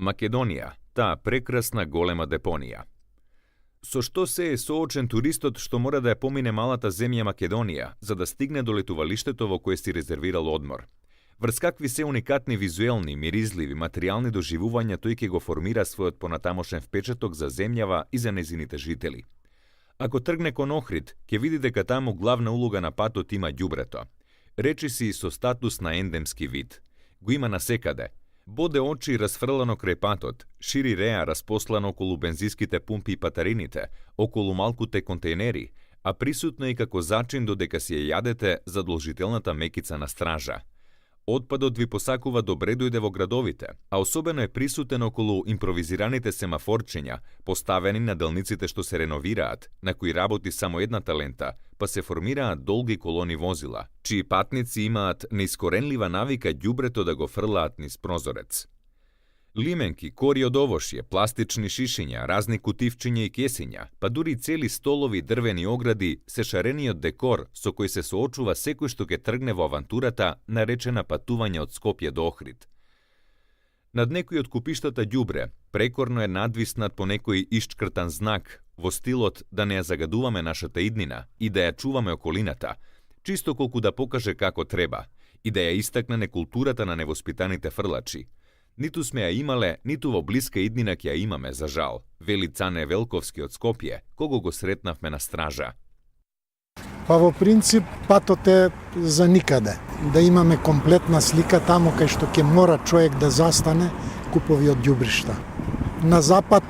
Македонија, таа прекрасна голема депонија. Со што се е соочен туристот што мора да ја помине малата земја Македонија, за да стигне до летувалиштето во кое си резервирал одмор? Врз какви се уникатни визуелни, миризливи, материјални доживувања тој ќе го формира својот понатамошен впечаток за земјава и за незините жители? Ако тргне кон Охрид, ќе види дека таму главна улога на патот има ѓубрето. Речиси со статус на ендемски вид. Го има насекаде. Боде очи расфрлано крај патот, шири реа распослано околу бензинските пумпи и патарините, околу малкуте контейнери, а присутно и како зачин додека си ја јадете задолжителната мекица на стража. Отпадот ви посакува добре дојде во градовите, а особено е присутен околу импровизираните семафорчиња, поставени на делниците што се реновираат, на кои работи само едната лента, па се формираат долги колони возила, чии патници имаат неискоренлива навика ѓубрето да го фрлаат низ прозорец. Лименки, кори од овошје, пластични шишиња, разни кутивчиња и кесиња, па дури цели столови и дрвени огради се шарениот декор со кој се соочува секој што ќе тргне во авантурата наречена патување од Скопје до Охрид. Над некој од купиштата ѓубре прекорно е надвиснат по некој ишчкртан знак во стилот да не ја загадуваме нашата иднина и да ја чуваме околината, чисто колку да покаже како треба и да ја истакне некултурата на невоспитаните фрлачи. Ниту сме ја имале, ниту во блиска иднина ќе ја имаме, за жал, вели Цане Велковски од Скопје, кого го сретнавме на стража. Па во принцип патот е за никаде. Да имаме комплетна слика таму кај што ќе мора човек да застане купови од ѓубришта. На запад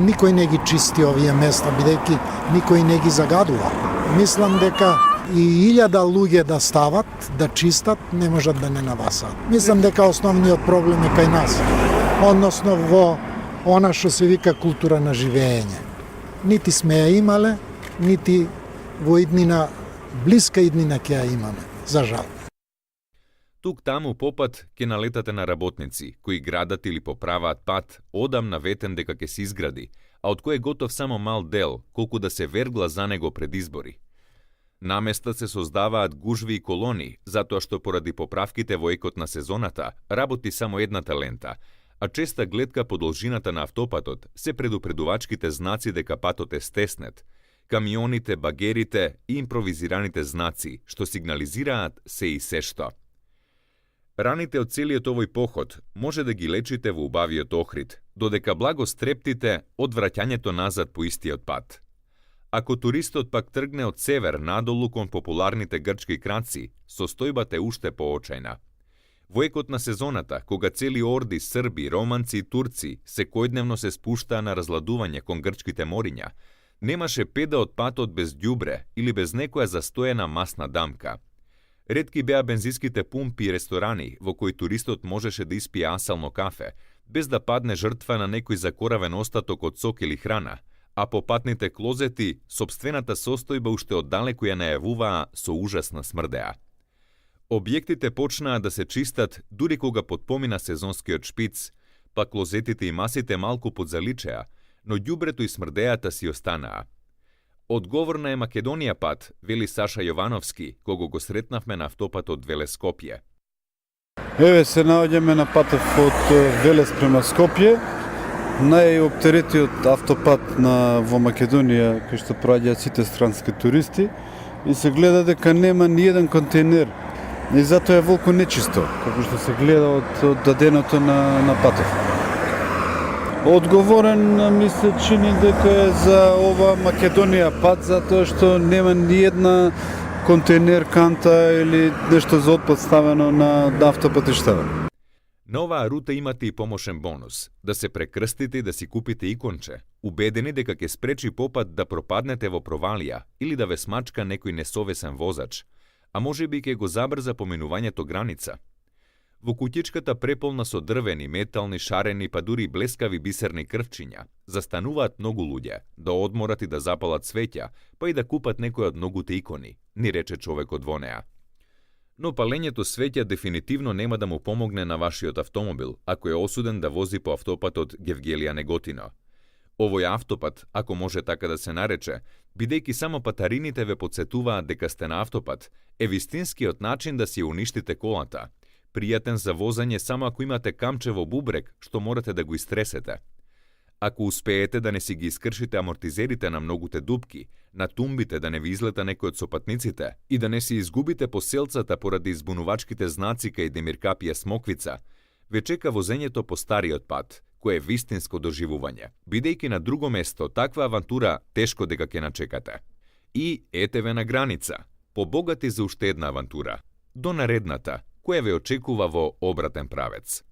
никој не ги чисти овие места, бидејќи никој не ги загадува. Мислам дека и 1000 луѓе да стават, да чистат, не можат да не навасаат. Мислам дека основниот проблем е кај нас, односно во она што се вика култура на живење. Нити сме ја имале, нити во иднина, блиска иднина ќе ја имаме, за жал. Тук таму попат ќе налетате на работници, кои градат или поправаат пат, одамна ветен дека ќе се изгради, а од кој е готов само мал дел, колку да се вергла за него пред избори. Наместа се создаваат гужви и колони, затоа што поради поправките во екот на сезоната работи само едната лента, а честа гледка по должината на автопатот се предупредувачките знаци дека патот е стеснет, камионите, багерите и импровизираните знаци, што сигнализираат се и се што. Раните од целиот овој поход може да ги лечите во убавиот Охрид, додека благо стрептите од враќањето назад по истиот пат. Ако туристот пак тргне од север надолу кон популарните грчки краци, состојбата е уште поочајна. Во екот на сезоната, кога цели орди срби, романци и турци секојдневно се спуштаа на разладување кон грчките мориња, немаше педа од патот без ѓубре или без некоја застоена масна дамка. Ретки беа бензинските пумпи и ресторани во кои туристот можеше да испие асално кафе, без да падне жртва на некој закоравен остаток од сок или храна, а по патните клозети, сопствената состојба уште оддалеку ја најавуваа со ужасна смрдеа. Објектите почнаа да се чистат дури кога потпомина сезонскиот шпиц, па клозетите и масите малку подзаличеа, но ѓубрето и смрдеата си останаа. Одговорна е Македонија пат, вели Саша Јовановски, кого го сретнавме на автопатот Велес Скопје. Еве се наоѓаме на патот од Велес према Скопје, најоптеретиот автопат во Македонија кај што проаѓаат сите странски туристи и се гледа дека нема ни еден контейнер и затоа е волку нечисто, како што се гледа од даденото на патот. Одговорен ми се чини дека е за ова Македонија пат, затоа што нема ни една контейнер, канта или нешто за отпад ставено на автопатиштава. На оваа рута имате и помошен бонус – да се прекрстите и да си купите иконче, убедени дека ќе спречи попат да пропаднете во провалија или да ве смачка некој несовесен возач, а можеби ќе го забрза поминувањето граница. Во куќичката преполна со дрвени, метални, шарени па дури блескави бисерни крвчиња застануваат многу луѓе да одморат и да запалат свеќа, па и да купат некој од многуте икони, ни рече човекот во неа. Но палењето свеќа дефинитивно нема да му помогне на вашиот автомобил, ако е осуден да вози по автопатот Гевгелија Неготино. Овој автопат, ако може така да се нарече, бидејќи само патарините ве подсетуваат дека сте на автопат, е вистинскиот начин да си уништите колата, Пријатен за возење само ако имате камче во бубрек, што морате да го истресете. Ако успеете да не си ги искршите амортизерите на многуте дупки, на тумбите да не ви излета некој од сопатниците и да не си изгубите по селцата поради избунувачките знаци кај Демир Капија Смоквица, ве чека возењето по стариот пат, кое е вистинско доживување. Бидејќи на друго место, таква авантура тешко дека ќе начекате. И ете ве на граница, побогати за уште една авантура, до наредната, која ве очекува во обратен правец.